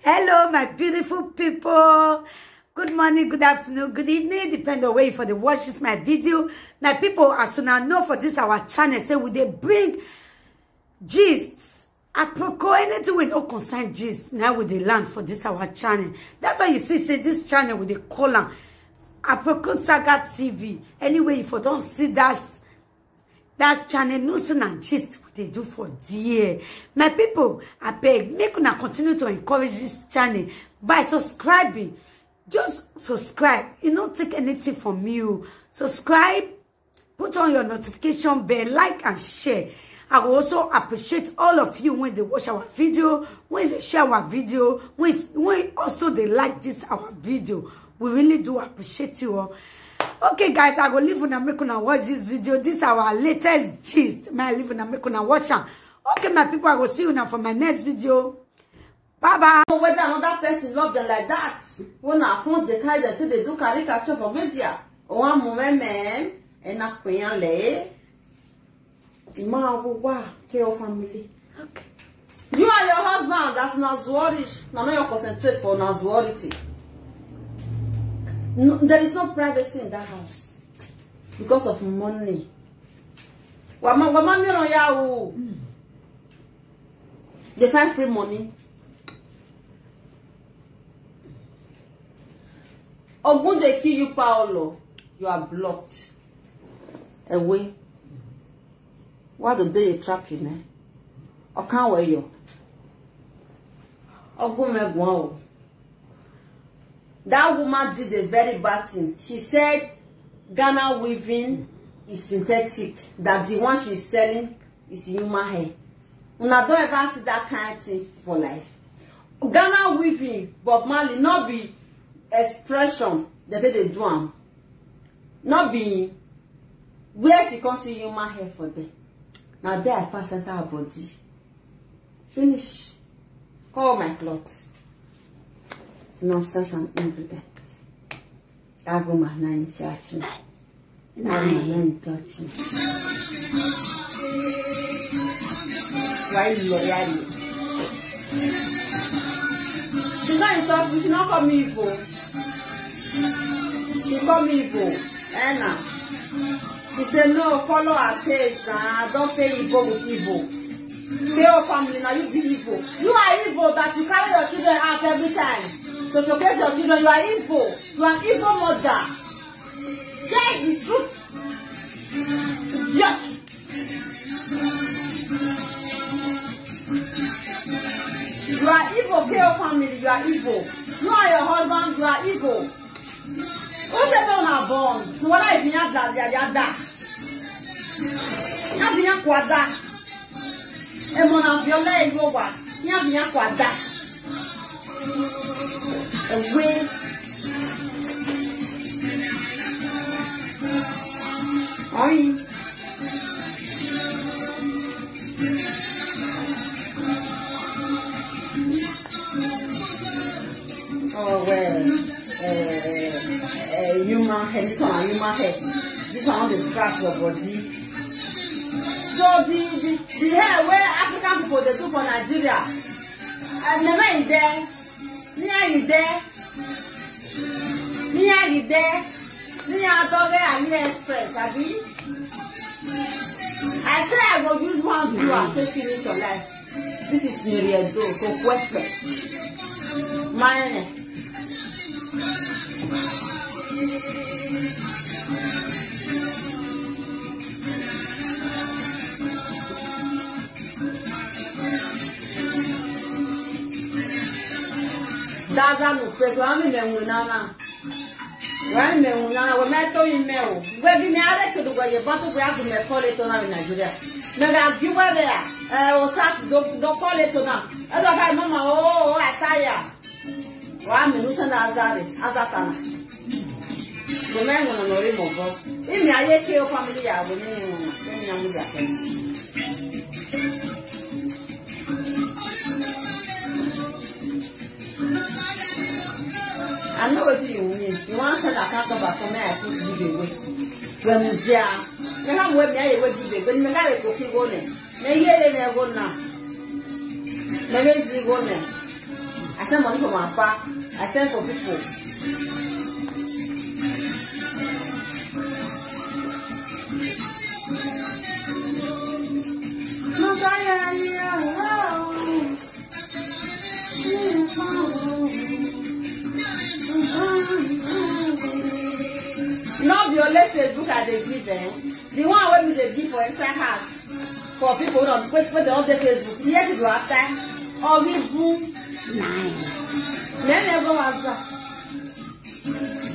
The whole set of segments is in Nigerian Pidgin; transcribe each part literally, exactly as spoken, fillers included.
Hello, my beautiful people. Good morning, good afternoon, good evening, depend on where you for the watch this my video. My people, as soon as know for this our channel, say we dey bring gist, apropos anything we don't concern gist. Now we dey land for this our channel. That's why you see, say this channel we dey call am Aproko Saga T V. Anyway, if you don't see that that channel, no say na gist we dey do for there. My people, I beg, make una continue to encourage this channel by subscribing. Just subscribe. You no take anything from you. Subscribe, put on your notification bell, like and share. I will also appreciate all of you when they watch our video, when they share our video, when, when also they like this our video. We really do appreciate you all. Okay, guys, I go leave una make una watch this video. This our latest gist. My leave una make una watch am. Okay, my people, I go see you now for my next video. Bye bye. Whether another person love them like that, when I come, they carry them till they do caricature for media. Oh, I'm women, and I queen lay. Ima wa ke your family. Okay. You and your husband, that's not worried. Now, now you concentrate for not worried. No, there is no privacy in that house because of money. Wama, wama, mi ron ya o. They find free money. Ogun dey kill you, Paolo. You are blocked away. Why do they trap you, man? Okan where you? Ogun me gwao. That woman did a very bad thing. She said Ghana weaving is synthetic, that the one she's selling is human hair. Una don't ever see that kind of thing for life. Ghana weaving, Bob Marley, not be expression that they do am. Not be where she can see human hair for them. Now there I pass enter her body. Finish. Call my cloth. Nonsense and ingredients. Agoma na in church. Agoma na in church. Why you loyal? She not insult me. She not call me evil. She call me evil. Eh, now. She say no, follow her face. Ah, don't pay evil with evil. Pay your family now. You be evil. You are evil that you carry your children out every time to showcase your children. You are evil. You are evil mother. That is the truth. Yes. You are evil, K O family, you are evil. You and your husband, you are evil. Who said don't have born? No, what I mean, that, that, that, that. Nothing, kwada. Emona Viola Iwowa, ya bịa kwada. Ewe. Oyi. Oh, well, uh, uh, human hair, this one, human hair. This one, the scratch your body. So the, the, the hair where African people they do for Nigeria, uh, never in there, near in there, near in there, near Adobe AliExpress, abi? I say I go use one view and take finish your life. This is Mary Edo, so question. My name. Daza no peso, ami me unana. Why me unana? We me to ime o. We di me are to do we but we have me call it on in Nigeria. Me ga gi we there. Eh, o sat do do call it on. E do ka mama o o ataya. Wa mi nu sana azare, azatana. Mo me mo no ri mo bo. Imi aye ke o family ya bo ni mo. Ni mo ya. I know what you mean. You want to send a car cover for me, I put give away. When you there, me have where me I will give away. When me like go fi go ne. Me ye ye me go na. Me ye zi go ne. I Send money for my papa. I send for people. No be only Facebook I dey give, eh? The one wey we dey give for inside house for people wey don, wey, wey dey on the Facebook. Here people after or we boom. Nine. Then they go answer.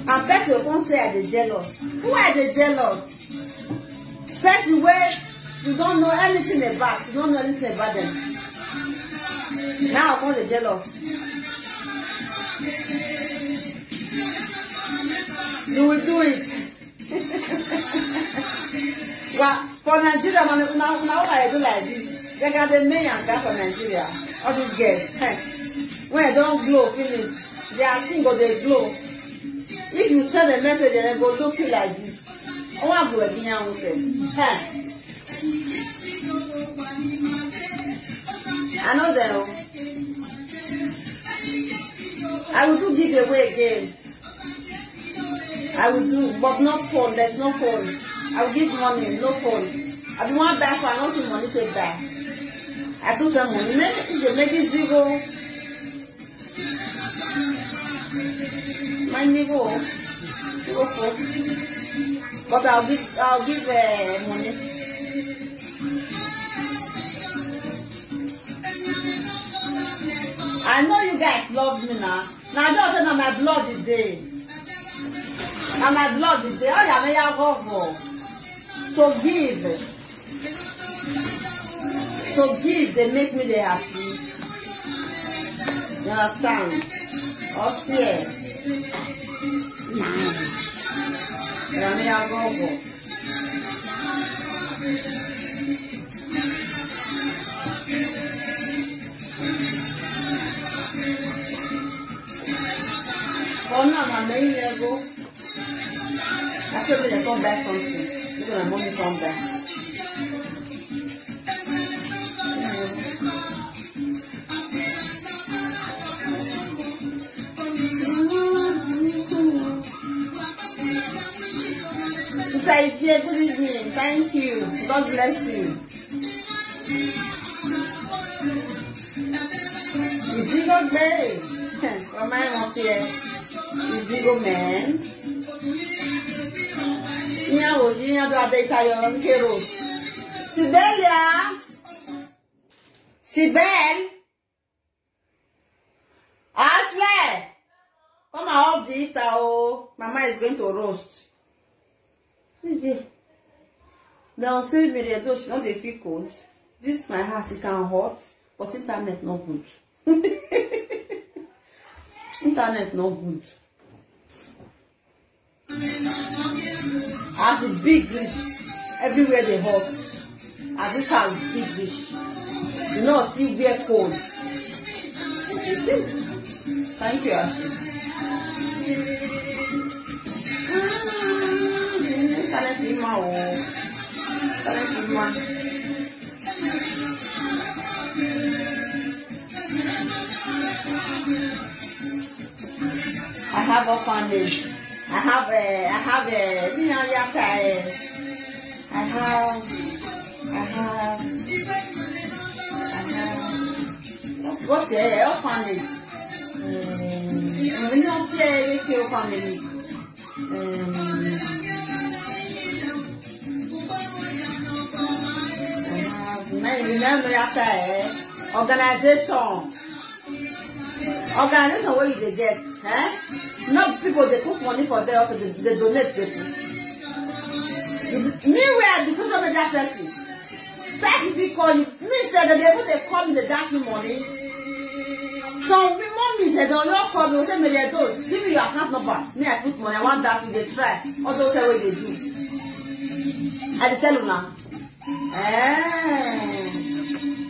And person go come say I dey jealous. Who I dey jealous? Person wey you don't know anything about, you don't know anything about them. Now I come dey jealous. You will do it. Well, for Nigeria, man, una, una, all I do like this. They got the main and gas for Nigeria. All these girls, eh. When I don't glow, finish. Their thing go dey glow. If you send a message, they go look you like this. I want to be here with them. Eh. I know them. I will do giveaway again. I will do, but not phone. There's no phone. I will give money, no phone. I be one buy for, I don't think money take buy. I put them money. Make it, make it zero. Mind me go. Zero phone. But I'll give, I'll give uh, money. I know you guys love me now. Na just say na my blood e dey. Na my blood e dey. Oya, me ya go for. To give. To give, they make me dey happy. You understand? Us here. Oya, me ya go for. Oh no, na me ya go. I said, "Let me come buy something." Look at my mommy come buy. Sister Ifie, good evening. Thank you. God bless you. Izigo gbe. From my mouth here. Izigo man. Nya wo ji nya do ade ita yo nke Rose. Sibelia. Sibel. Ashley. Come and off the heater, oh. Mama is going to roast. They will say, "Mary, though she not dey feel cold. This my house, it can hot, but internet not good." Internet not good. As the big reach, everywhere they hot. As this house big reach, you know, see where cold. Thank you, Ashley. Internet in my home. Internet in my I have orphanage. I have a, I have a, you know, yeah, I have, I have, I have, what, what's the orphanage? Um, you know, yeah, you kill family. Um, uh, remember after, eh, organization. Organization where you dey get, eh? No people dey put money for there also dey, dey donate people. Me where I be social media person. Person fit call you. Me say that they put dey call me dey dash me money. Some mommies they don't know call me say, "May they do. Give me your account number." Me I put money. I want that to dey try. All those wey dey do. I dey tell you now. Eh.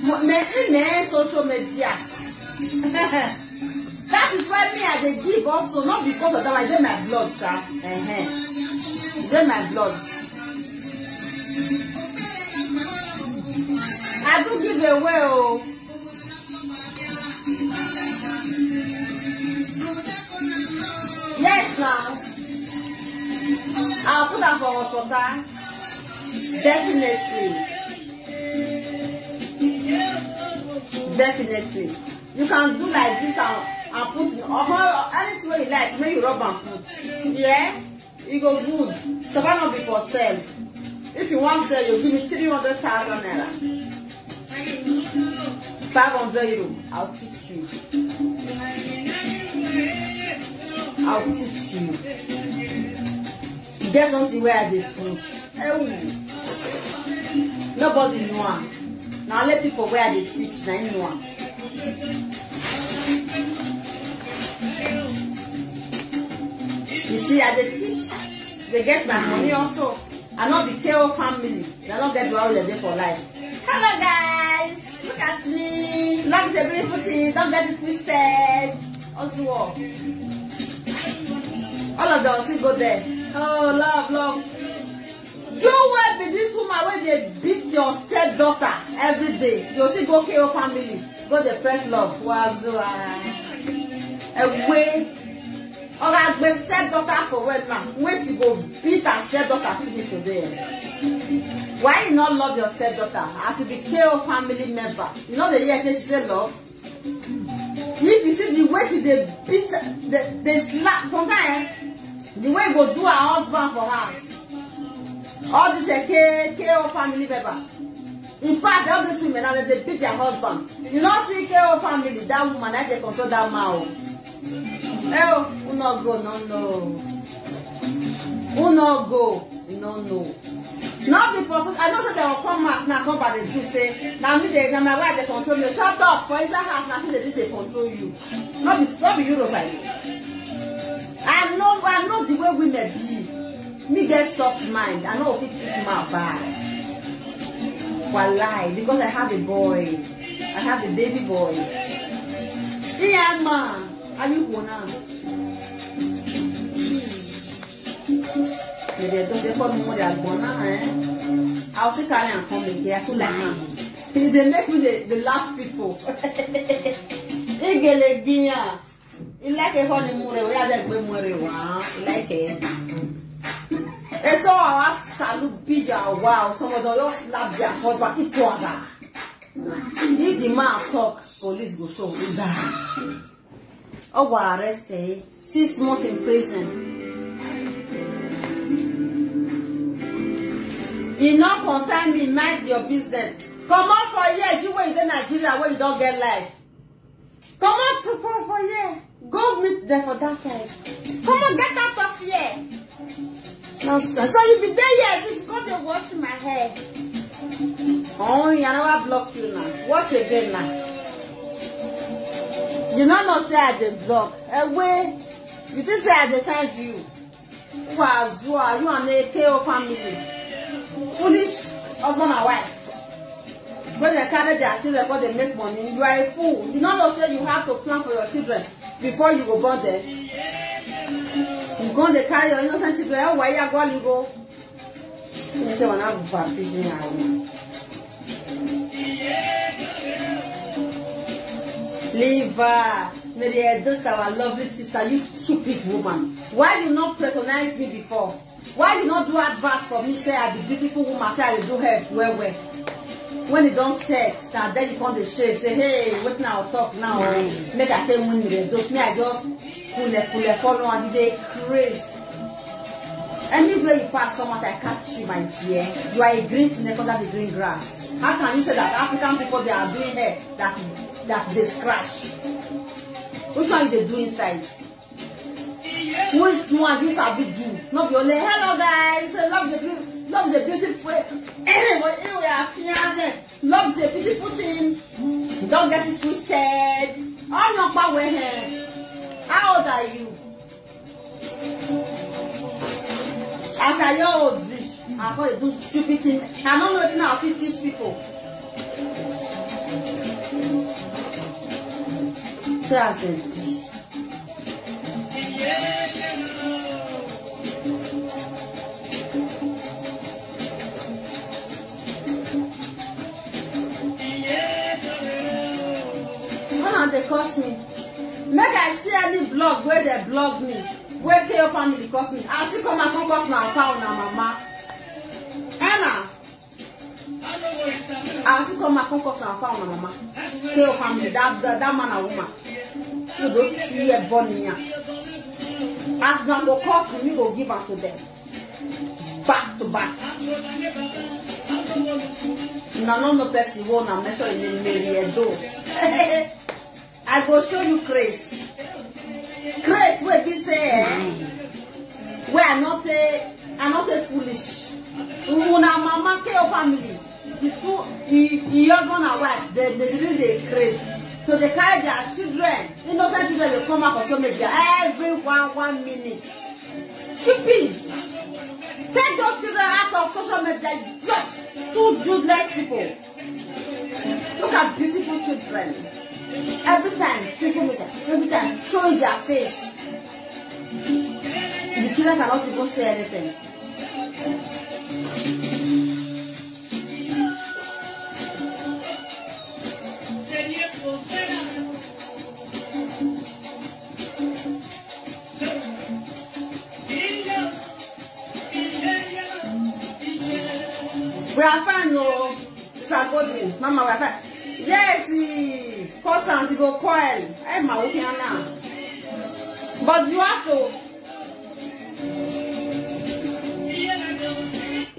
Mo-, me, me, me, social media. That is why me I dey give also, not because of that, I dey my blood, sha. Eh, eh. Dey my blood. I do give away, oh. I'll put am for hot water. Definitely. Definitely. You can do like this and, and put in, or anything wey you like, make you rub and put. Yeah? E go good. Saba no be for sell. If you wan sell, you give me three hundred thousand naira. Five hundred euro, I'll teach you. I'll teach you. E get something wey I dey put. Ewu. Nobody know am. Na only people wey I dey teach na im know am. You see, I dey teach, dey get my money also. I no be K O family. I no get the one wey dey for life. Hello guys, look at me. Love is a beautiful thing. Don't get it twisted. Ozuo. All of them still go there. Oh, love, love. You wey be this woman wey dey beat your stepdaughter every day. You still go K O family, go dey press love. Wazua. Ewe. Oga gbe stepdaughter for well now. When she go beat her stepdaughter finish today. Why you not love your stepdaughter? As you be K O family member, you know the year say she say love. If you see the way she dey beat, dey, dey slap, sometimes eh, the way e go do her husband for house. All this eh, K, K O family member. In fact, all these women now they beat their husband. You not see K O family, that woman, I dey control that man. Oh. Eh, oh, who no go, no, no. Who no go, no, no. Not before, so I know say they will come out now, come back, they do say, now me, they, now my wife, they control me. Shut up, for inside house, now she dey, dey control you. Not be, not be Europe, I know. I know, I know the way women be. Me get soft mind, I know fit treat my bad. Wallahi, because I have a boy. I have a baby boy. Yeah, man. Are you gonna? Maybe I don't say call me more than gonna, eh? I'll say carry and come again. I feel like man. He dey make me the, the laugh people. Igele ginya. He like a honey more. We are the way more. He like it. And so I was salute big, wow. Some of them just slap their husband. It was a. If the man talk, police go show. Owa arrest eh? Six months in prison. E no concern me, mind your business. Comot for here, you wey you dey Nigeria, wey you don get life. Comot for, for here. Go meet them for that side. Comot, get out of here. Nonsense. So you be there here since you come dey wash my hair. Oh, I never block you now. Watch again now. You no know say I dey block. Ewe, you think say I dey find you? Wazua, you and the K O family. Foolish husband and wife. When they carry their children, when they make money, you are a fool. You no know say you have to plan for your children before you go born them. You go dey carry your innocent children. How why you go? You say, "Wanna go for prison now." Leave her. Mary, this our lovely sister. You stupid woman. Why you not patronize me before? Why you not do advert for me? Say I be beautiful woman. Say I dey do hair well well. When e don set, now then you come dey shake. Say, "Hey, wetin I talk now? Oh, make I take win the dose." Me, I just cool cool follow and they craze. Anywhere you pass, come out, I catch you, my dear. You are a green thing under the green grass. How can you say that African people, they are doing hair that, that they scratch? Which one you dey do inside? Which one you sabi do? No be only, "Hello guys, love the beau-, love the beautiful." Anyway, here we are, fiancé. Love is a beautiful thing. Don't get it twisted. All your power here. How old are you? As I your old reach, I go do stupid thing. I don't know wetin I fit teach people. So as dem be. Una dey curse me. Make I see any blog wey dey blog me. Wey K O family cause me. I still come and come cause na papa una mama. Ena. I still come and come cause na papa una mama. K O family, that, that, that man and woman. You don't see a born here. As una go cause me, me go give am to them. Back to back. Una no know person wey una mention im name, Mary Edo. I go show you craze. Craze wey be say, eh, wey I no take, I no take foolish. Una mama K O family, the two, e, e husband and wife, they, they really dey craze. So they carry their children, innocent children, they come out for social media every one, one minute. Stupid. Take those children out of social media, idiot. Two useless people. Look at beautiful children. Every time, social media, every time, showing their face. The children cannot even say anything. We are fine, oh. Sister Golden, Mama, we are fine. Yes, eh, cousins, you go call. Hey, ma, we can now. But you have to,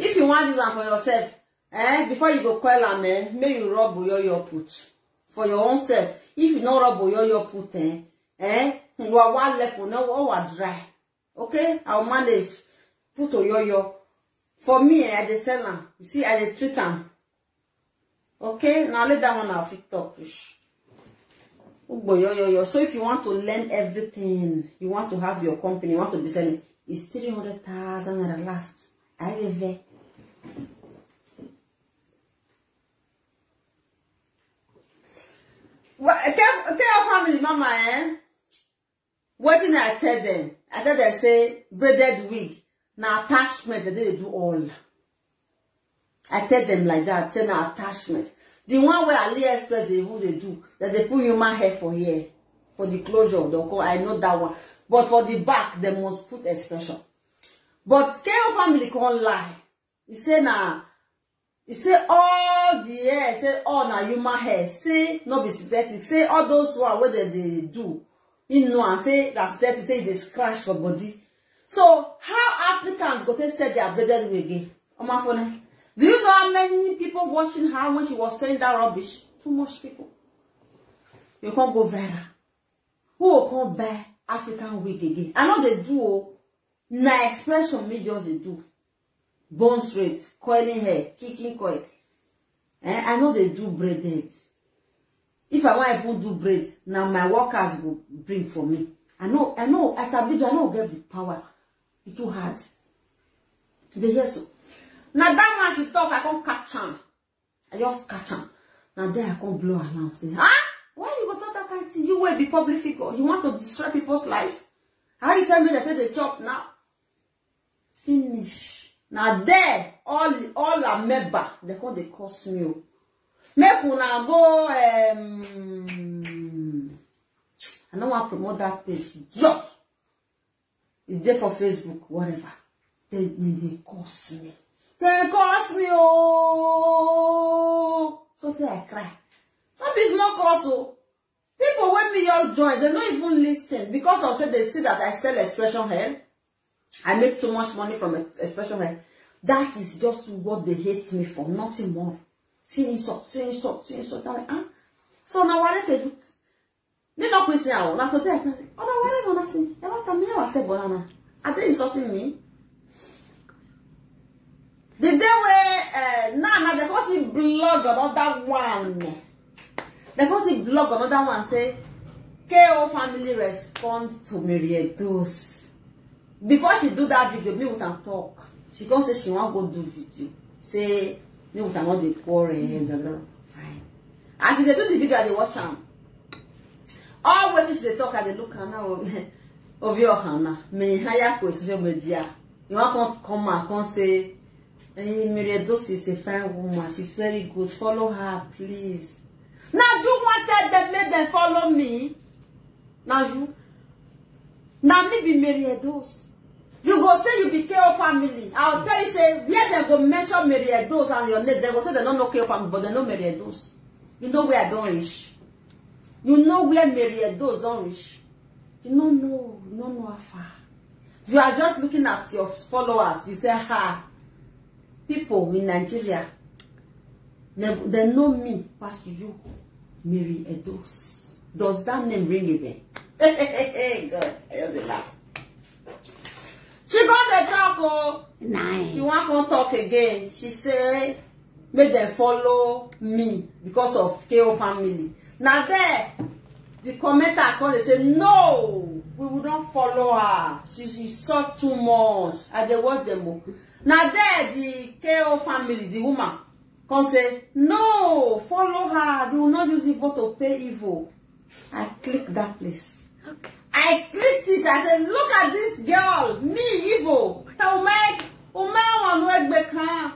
if you want this one for yourself, eh, before you go call am, eh, make you rub oyoyo put. For your own self. If you no rub oyoyo put, eh, eh, wawa left for now, all wa dry. Okay, I'll manage. Put oyoyo. For me, eh, I dey sell am. You see, I dey treat am. Okay, now let that one, I'll fit talk. Shh. Ugbo yo yo yo. So if you want to learn everything, you want to have your company, you want to be selling, it's three hundred thousand naira last. I will ve. Well, tell, tell your family, mama, eh? Wetin I tell them? I tell them say braided wig na attachment dem dey do all. I tell them like that, say na attachment. The one wey AliExpress dey even dey do, that they put human hair for here, for the closure, they go, I know that one. But for the back, they must put expression. But K O family can't lie. He say na, he say all the hair, say all na human hair. Say no be synthetic. Say all those one wey dem dey do, he know and say that synthetic, say e dey scratch for body. So how Africans go take sell their braided wig again? Omafone. Do you know how many people watching her when she was saying that rubbish? Too much people. You can't go viral. Who will come buy African wig again? I know they do. Oh. Na expression me just dey do. Bone straight, coiling hair, kicking coil. Eh, I know they do braided. If I want even do braid, now my workers go bring for me. I know, I know, as I be do, I know get the power. It's too hard. They hear so. Now that man she talk, I can't catch him. I just catch am. Now there I come blow alarm. Say, ah, why you go talk that kind of thing? You will be public figure. You want to destroy people's life? How you send me that they chop now? Finish. Now there, all all a member, they come they curse me. Oh. Make una go. Um, I don't want to promote that page. Just. It's there for Facebook, whatever. Then, then they curse me. They curse me, oh. So then I cry. Not be small curse, oh. People when me just join, they don't even listen because I said they see that I sell expression hair. I make too much money from expression hair. That is just what they hate me for, nothing more. See insult, see insult, see insult. That way, huh? So now what if it? Me no question am. Na today I tell you. Ona whatever una say. Ever tell me how I say banana. Are they insulting me? The day where uh, now now they come see blog another one. They come see blog another one say K O family respond to Miriedos. Before she do that video, me with am talk. She come say she wan go do video. Say me with am no dey quarrel. Blah, blah, blah. Fine. As she dey do the video, I dey watch am. All wetin she dey talk, I dey look am now. Obi Ohana, me hire for social media. You wan come come and come say, hey, Miriedos is a fine woman. She's very good. Follow her, please. Now you wanted them make them follow me. Now you. Na me be Mary Edo's. You go say you be K O family. I'll tell you say where they go mention Mary Edo's and your name, they go say they don't know K O family, but they know Mary Edo's. You know where I don't reach. You know where Mary Edo's don't reach. You don't know, you don't know how far. You are just looking at your followers. You say, ha, people in Nigeria, they, they know me pass you, Mary Edo's. Does that name ring a bell? God, I just dey laugh. She go dey talk, oh. Nine. She wan come talk again. She say, make dem follow me because of K O family. Na there the commenters come dey say, no, we will not follow her. She, she suck too much. I dey watch them, oh. Na there the K O family, the woman, come say, no, follow her. They will not use evil to pay evil. I click that place. Okay. I clicked it. I said, look at this girl. Me, evil. Ume, ume, one way back, huh?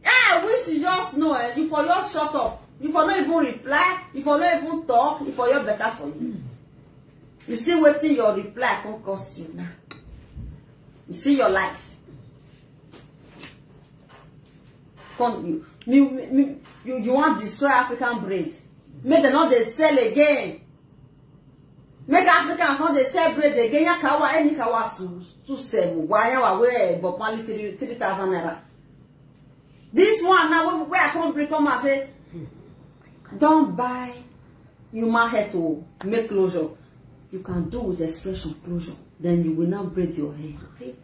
Yeah, I wish you just know, eh? You for just shut up. You for not even reply. You for not even talk. You for your better for you. You see wetin your reply can cost you now. You see your life. Come, you, me, me, me, you, you want destroy African bread. Make dem not dey sell again. Make Africans not dey sell bread again. Ya kawa, any kawa su, su sell. Why ya wa we Bob Marley three, three thousand naira. This one now, where, where I come bring come and say, don't buy human hair to make closure. You can do with expression closure. Then you will not braid your hair. Okay?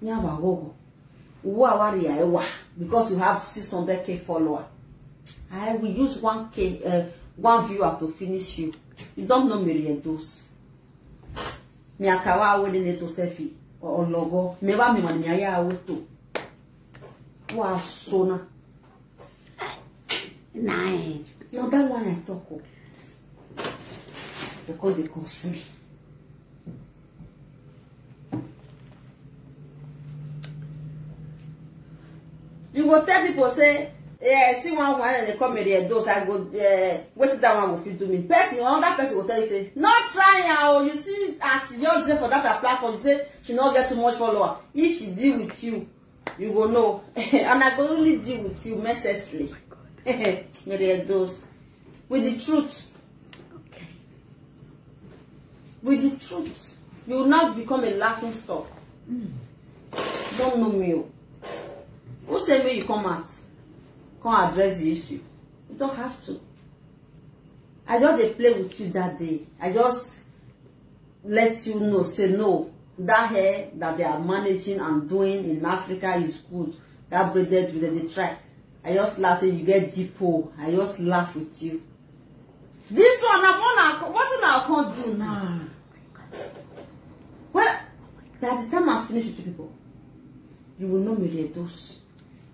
Nyawa gogo. Uwa wari ya ewa. Because you have six hundred K follower. I will use one K, uh, one viewer to finish you. You don't know Mary Edo's. Mi akawa awele ne to selfie. Or logo. Me ba mi man mi aya aweto. Wa sona. Nine. No, that one I talk. Oh. They call the concern. You go tell people say, yeah, see one one and they come here, those I go, uh, what that one will fit do me. Person, another person will tell you say, not try, oh, you see, as you just there for that platform, say she not get too much follower. If she deal with you, you go know. And I go only deal with you mercilessly. Mary Edo's. With the truth. Okay. With the truth. You will not become a laughing stock. Mm. Don't know me. Oh. Who said me you come out? Come address the issue. You don't have to. I just dey play with you that day. I just let you know, say no, that hair that they are managing and doing in Africa is good. That braided with the try. I just laugh, say you get deep hole. I just laugh with you. This one, I'm gonna, what I can do now? Well, by the time I finish with you people, you will know Mary Edo's.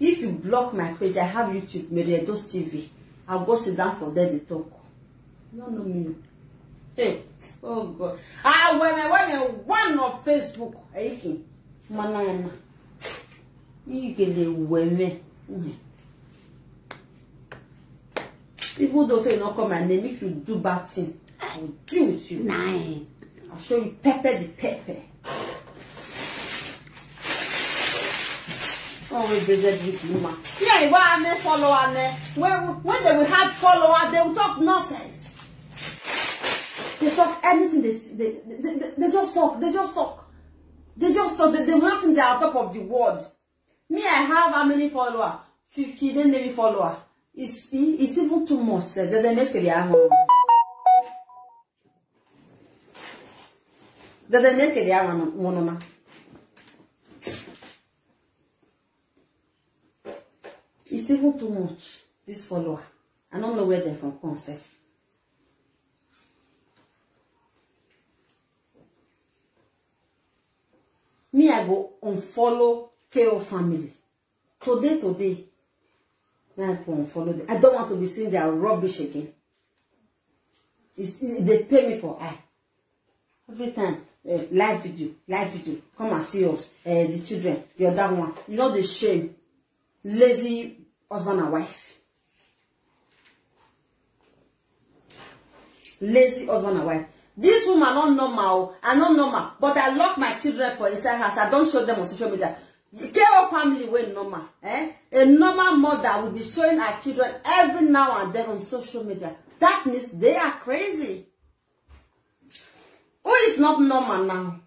If you block my page, I have YouTube, Mary Edo's T V. I'll go sit down for there, they talk. No, no, me. Hey, oh God. Ah, when I, when I, one of Facebook, I can. Manana. You can do women. Even though say you not call my name, if you do bad thing, I will deal with you. Nine. I'll show you pepper the pepper. Oh, we braided with woman. Yeah, why am I follower ne? When, when they will have follower, they will talk nonsense. They talk anything they, s- they, they, they, they just talk. They just talk. They just talk. They, they want thing they are on top of the world. Me, I have how many follower? Fifty. Then they follower. It's, it's even too much. Sir. They, they make it. They, they make it. It's even too much. This follower. I don't know where they're from. Come sef. Me, I go unfollow K O family. Today, today. Now I go unfollow them. I don't want to be seeing their rubbish again. It's, it, they pay me for eye. Every time, eh, live video, live video. Come and see us. Eh, the children, the other one. You know the shame. Lazy husband and wife. Lazy husband and wife. This woman not normal, I not normal, but I lock my children for inside house. I don't show them on social media. K O family wey normal, eh? A normal mother will be showing her children every now and then on social media. That means they are crazy. Who is not normal now?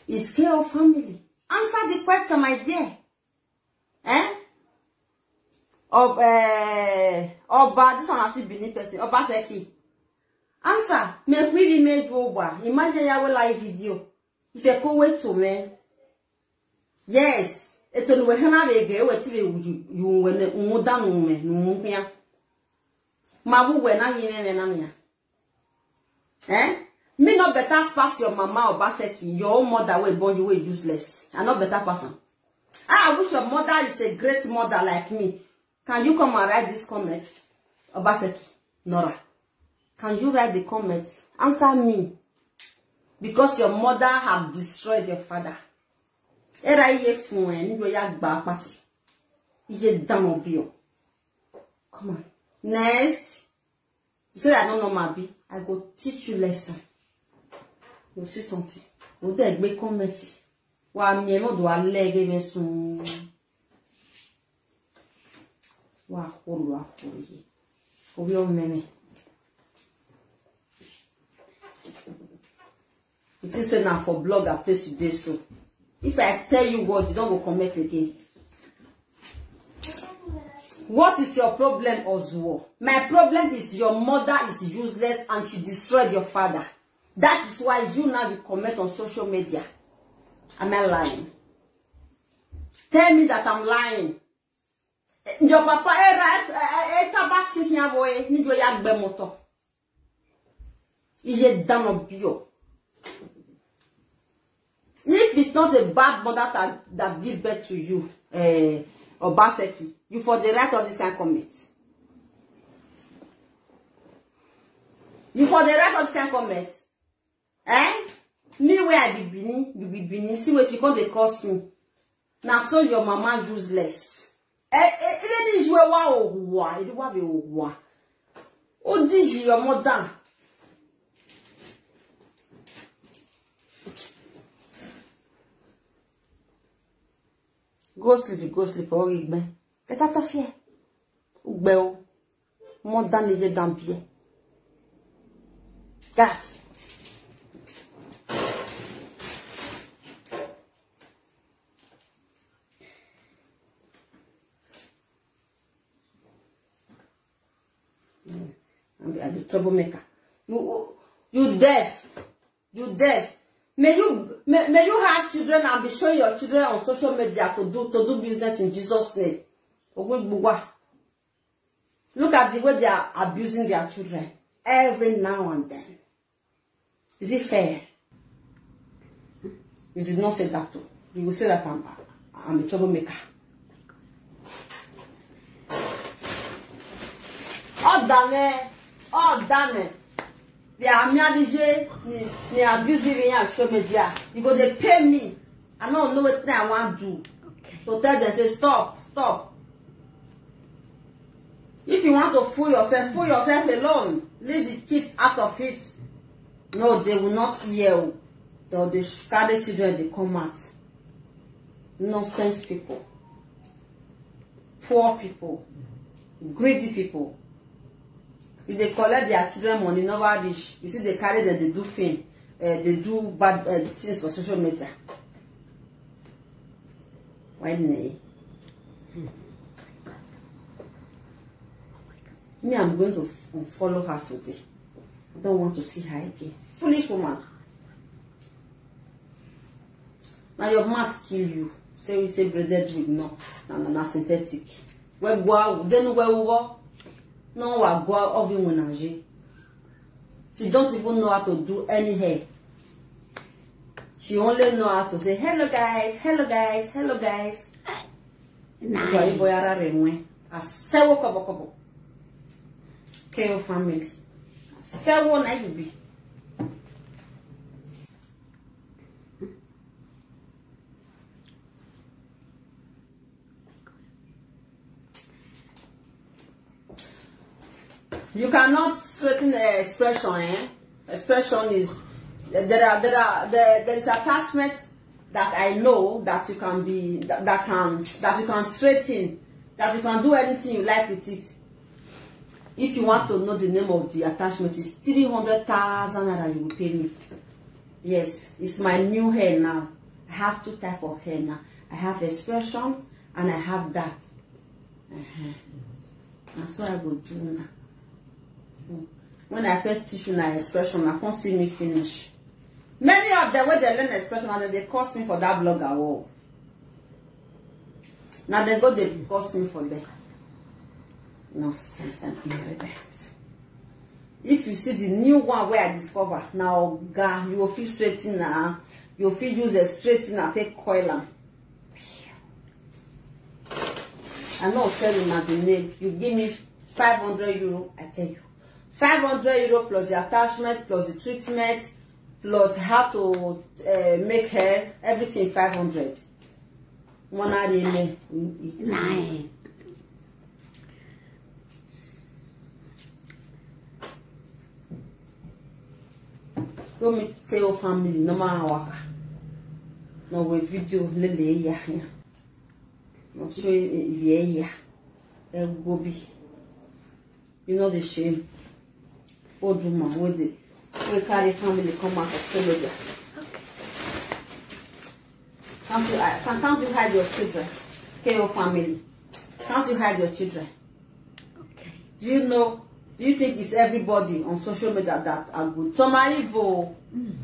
Is K O family? Answer the question, my dear. Eh? Ob eh, Oba, this one na still Benin person. Obaseki. Answer. Make we be made over. Imagine ya will live video. If you go wait to me. Yes. Eto ni we hana be ge we ti be wuju yu we ne umuda nu me nu ya. Ma wu we na yi me me na ya. Eh? Me no better pass your mama Obaseki, your own mother wey born you wey useless. I no better pass am. Ah, I wish your mother is a great mother like me. Can you come and write this comment? Obaseki, Nora. Can you write the comment? Answer me. Because your mother have destroyed your father. Era iye fun e ni ya gba party. Iye down on bill. Come on. Next. You say I don't know my B. I go teach you lesson. You see something. You dey gbé comment. Wa mi e mo do alege me sun. Wa holo wa holo ye. Obi o meme. You think say na for blog I place you dey so. If I tell you what, you don't go comment again. What is your problem, Ozuo? My problem is your mother is useless and she destroyed your father. That is why you now be comment on social media. Am I lying? Tell me that I'm lying. Your papa, eh, right, eh, eh, eh, taba sit here, boy, ni do ya gbe moto. Iye down on bio. If it's not a bad mother that, that give birth to you, eh, Obaseki, you for the right of this kind comment. You for the right of this kind comment. Eh? Me where I be Benin, you be Benin. See what you come dey curse me. Na so your mama useless. Eh, eh, even if you wa owa, if you wa be owa. O di your mother. Go sleep, go sleep, or igbe. Get out of here. Ugbe o. Mo dan ni je dan bie. God. Mm. I'm, I'm the troublemaker. You, you deaf. You deaf. May you, may, may you have children and be showing your children on social media to do, to do business in Jesus' name. Ogwegbuwa. Look at the way they are abusing their children every now and then. Is it fair? You did not say that too. You will say that I'm, I'm a troublemaker. Oh, damn it. Oh, damn it. They are me, ni, ni abusing me on social media. You go, they pay me. I don't know what I want to do. Okay. To tell them, say, "Stop, stop." If you want to fool yourself, fool yourself alone. Leave the kids out of it. No, they will not hear. Though they sh-, carry children, they come out. Nonsense people. Poor people. Greedy people. If they collect their children money, never reach. You see, they carry them, they do film. Uh, they do bad uh, things for social media. Why me? Me, I'm going to f-, follow her today. I don't want to see her again. Foolish woman. Now your mouth kill you. Say we say braided wig, no. Na, na, na synthetic. We go out, then we go. No, we go out of him when I. She don't even know how to do any hair. She only know how to say, "Hello guys, hello guys, hello guys." Nah. Boy, boy, ara re nwe. Asewo kobo kobo. K O family. Asewo na you be. You cannot straighten the expression, eh? Expression is, there are there are there, there is attachment that I know that you can be that, that can that you can straighten, that you can do anything you like with it. If you want to know the name of the attachment, it's three hundred thousand naira you will pay me. Yes, it's my new hair now. I have two type of hair now. I have expression and I have that. Uh-huh. And so I go do now. Hmm. When I first teach you na expression, I can't see me finish. Many of them, when they learn expression, and they curse me for that blogger wall. Now they go, they curse me for them. Nonsense and irritant. If you see the new one where I discover, now, God, you will feel straighten now. You will feel use a straighten and take coil am. I no tell you na the name. You give me five hundred euro, I tell you. Five hundred euro plus the attachment, plus the treatment, plus how to uh, make hair, everything five hundred. One hour, amen. Nine. Go meet K O family, normal waka. No way video, lele ya ya. No show you ya ya. E go be. You know the shame. Old woman, wey dey wey carry family come out of Kolodia. Can't you, hide- can, can't you hide your children? K O family. Can't you hide your children? Okay. Do you know? Do you think it's everybody on social media that are good? Some are evil.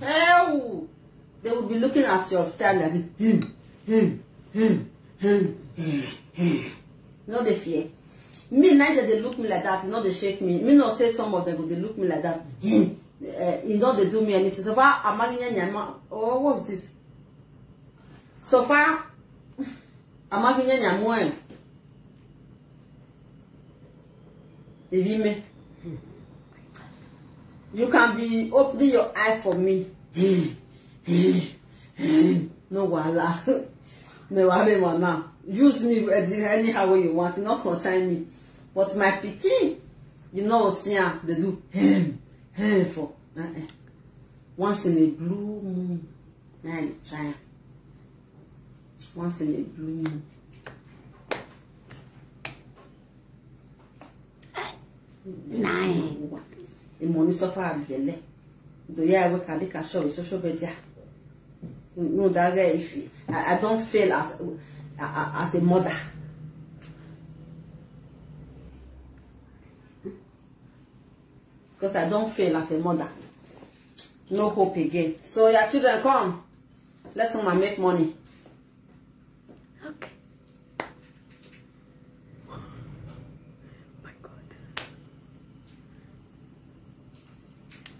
Hell, they will be looking at your child like this. Hmm, hmm, hmm, hmm, hmm, hmm. No, they fear. Me, neither they look me like that. No, they shake me. Me, not say some of them, but they look me like that. Hmm. Uh, you know, they do me anything. So far, I'm not in. Oh, what's this? So far, I'm not in. If you may, you can be opening your eye for me. No wahala. No wahala now. Use me anyhow way you want. It not concern me. But my pikin, you know, see am, they do him, him for. Uh-uh. Once in a blue moon, now you try am. Once in a blue moon. Nine. The money suffer at belle. Do you ever can make a show with social media? No, that guy, if he- I, I don't fail as a- a- as a mother. Because I don't fail as a mother. No hope again. So your children come. Let's come and make money. Okay. My God.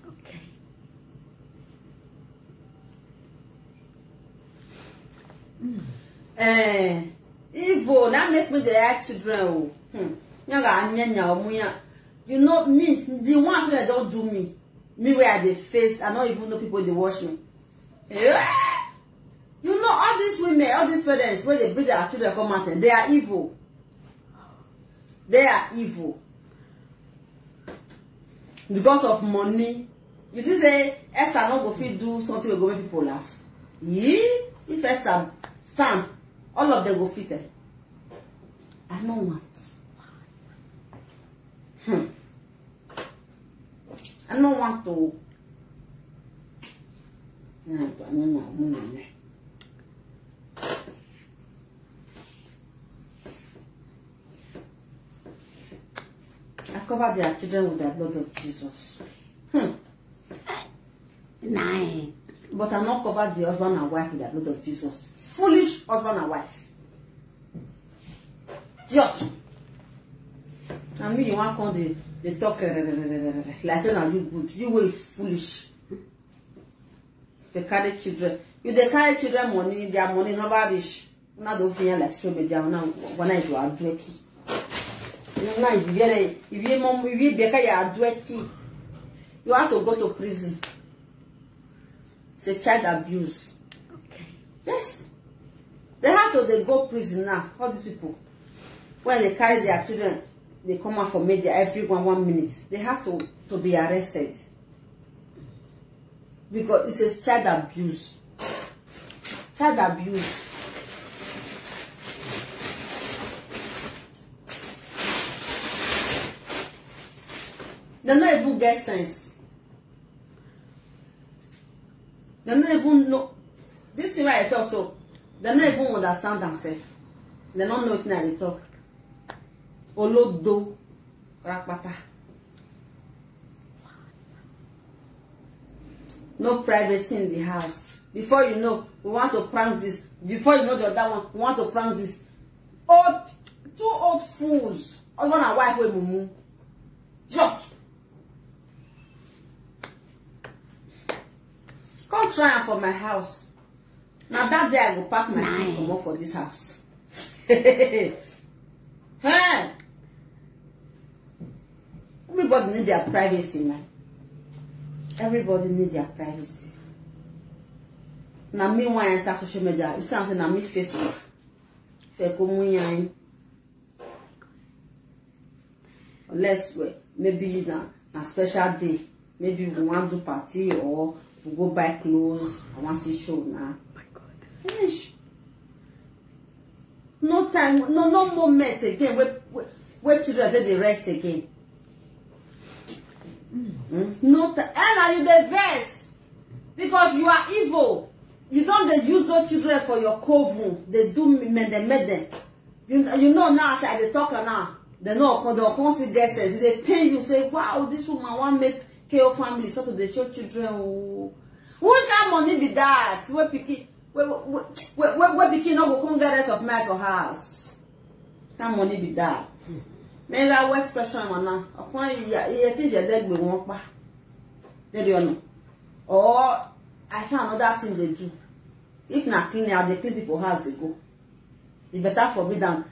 Okay. Eh, evil, that make me the hide children. Oh. Hmm. Nyaga anyanya omuya. You know me, the ones that don't do me, me where I dey face, I don't even know people they watch me. Eh? You know all these women, all these parents, when they bring their children come out, they are evil. They are evil. Because of money. You think say Esther no go fit do something wey go make people laugh? Yee? If Esther stand, all of them go fit. Eh? I no want. Hmm. I no want to. I cover their children with the blood of Jesus. Hmm. Nine. But I not cover the husband and wife with the blood of Jesus. Foolish husband and wife. Idiot. And me, you want come the the talk eh, eh, eh, eh, eh, eh, like say na you good. You wey foolish. They carry children. You they carry children money, their money never reach. Una don finya like social media, una wana ido adueki. Una iviyere, iviye mom, iviye beka ya adueki. You have to go to prison. It's a child abuse. Okay. Yes. They have to they go prison now. All these people, when they carry their children, they come out for media every one one minute. They have to to be arrested. because it's a child abuse. Child abuse. Dem no even get sense. Dem no even know. This thing wey I talk so, dem no even understand am sef. Dem no know wetin I dey talk. Olodo, rapata. No privacy in the house. Before you know, we want to prank this. Before you know the other one, we want to prank this. Old, two old fools. Husband and wife wey mumu. Just come try am for my house. Na that day I go pack my things comot for this house. Hey! Everybody need their privacy, man. Everybody need their privacy. Na me wan enter social media. You see, I say na me face una. Fe ko mu yan. Unless we, maybe na, na special day. Maybe we wan do party or we go buy clothes. I wan see show na. Finish. No time, no, no moment again wey, wey, wey children dey dey rest again. Hmm? No time. Ella, you dey vex because you are evil. You don dey use those children for your coven. Dey do mede mede. You, you know now, as I dey talk am now, dem no come, dem come still get sense. E dey pain you, say, "Wow, this woman wan make K O family start to dey show children o." Which kind money be that? Wey pikin, wey, wey, wey, wey, wey pikin no go come get rest of mind for house? Kind money be that? Make that west question, man, now. Upon you, you think you dey gbe one pa. Dey there no? Or I find another thing dey do. If na clean, I dey clean people house dey go. E better for me than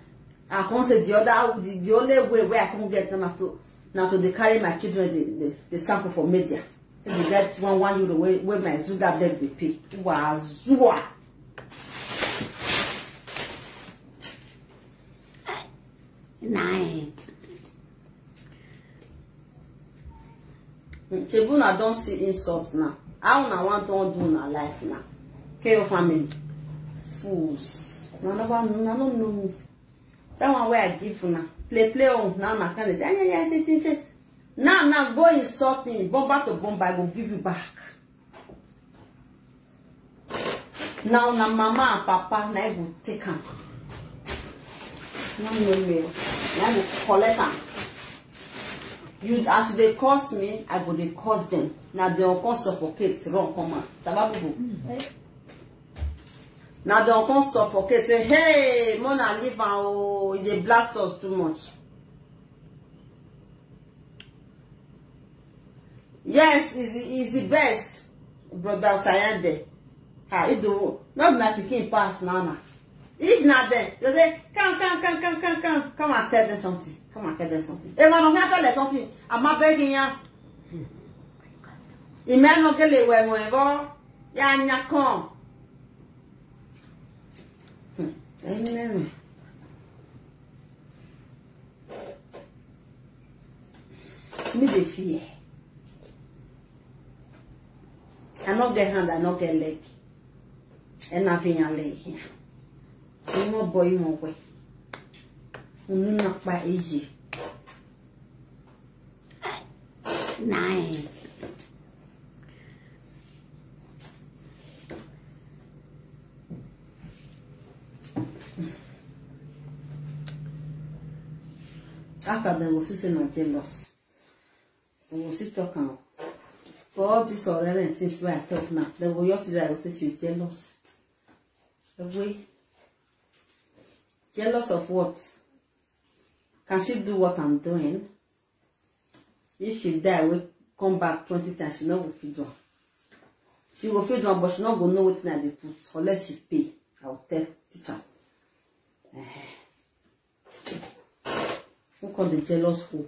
I come say the other, the, the only way wey I come get na to, na to dey carry my children dey, dey, dey sample for media. Say dey get one, one euro wey, wey my Zuga beg dey pay. Wazua. Nine. Shebi una don see insult now. How una wan don do una life now? K O family. Fools. Una never, una no know me. That one wey I give una. Play, play o. Now una kind of, yeah, yeah, yeah, yeah, yeah, yeah. Now, now go insult me. Bomba to bomba, I go give you back. Now, na mama and papa, na I go take am. No know me. Na I go collect am. You, as you dey curse me, I go dey curse them. Na dem come suffocate, run come out. Sababu go. Na dem come suffocate, say, "Hey, Mona, leave am o, e dey blast us too much." Yes, is the, is the best, brother Sayande. Ah, Idowu, not my pikin pass now, now. If not there, you say, "Come, come, come, come, come, come, come and tell them something. Come and tell them something." Hey, man, I'm not tell them something. I'm not begging you. Emmanuel Gele, where, where, where? Yeah, yeah, come. Hmm. Amen. Me dey fear. I no get hand, I no get leg. And nothing I lay here. You no boy, you no way. You no knock by easy. Nine. After dem go see say na jealous. Dem go still talk am. For all this Orere things wey I talk now, dem go just see that I go say she's jealous. Ewe, jealous of what? Can she do what I'm doing? If she die, we come back twenty times, she no go fit do am. She go fit do am, but she no go know wetin I dey put unless she pay. I will tell, teach am. Ehen. Who call the jealous hoe?